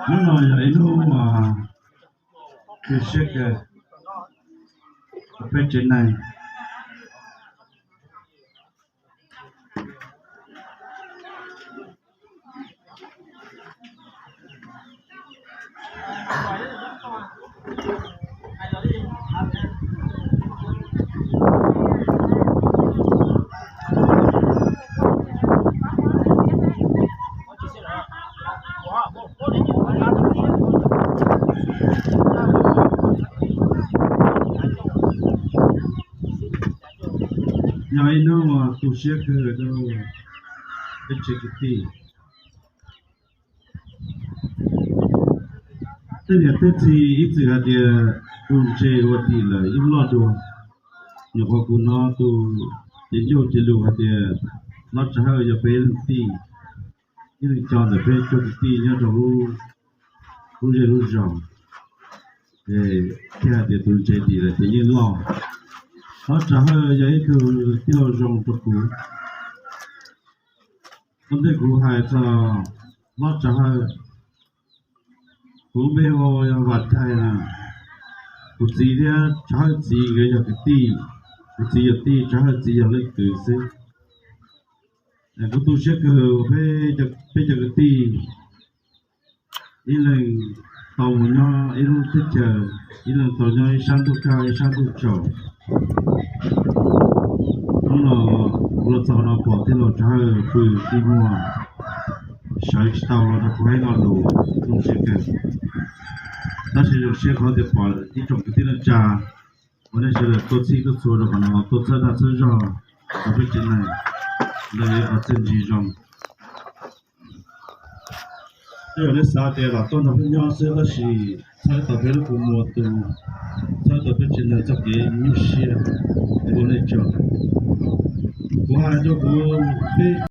Hnub no yog ib hnub uas tu siab kawg rau peb tsev neeg. Yog ib hnub uas tu siab kawg rau peb tsev kwv tij. Tej niam tej txiv ib txwm hais tias tus ntses ua tim lawm ib loj dua. Nyuam qhuav kuv hnov tus cev ncauj cev lus hais tias Hlob Tsam Hawj yog peb ib leeg tij, ib leeg co ntawm peb cov kwv tij nyob rau lub, lub zej lub zos. Thiaj hais tias tus ntses dim lawm ces yeej loj. Hlob Tsam Hawj yog ib tug tij laug zoo rau kuv. Ua ntej kuv hais txog Hlob Tsam Hawj, kuv lub npe hu ua Vam Cai na. Kuv txiv thiab Tsam Hawj txiv nkawd yog kwv tij. Kuv txiv yog tij, Tsam Hawj txiv yog leej kwv xwb. Kuv tu siab kawg, peb cov kwv tij ib leeg tau mus nyob ib lub teb chaws, ib leeg tau nyob ib sab ntuj kaj ib sab ntuj tsaus. Hnub no kuv los txog no pom tij laug Tsam Hawj pw tib muag, sawv tsis tau los rau kuv hais lo lus, zoo siab kawg. Tab sis zoo siab qhov tias pom ib tsoom kwv tij neej tsa uas nej sawv daws tuaj txhij tuaj txhua rau qhov no, tuaj txhawb dag txhawb zog rau peb tsev neeg, ntawd yog qhov txiaj ntsig zoo. Tej zaum nej xav tias lam tuaj nrog peb nyob xwb, tab sis txhawb tau peb lub kua muag tu, txhawb tau peb tsev neeg txoj kev nyuaj siab, ua nej tsaug. Kuv hais rau kuv peb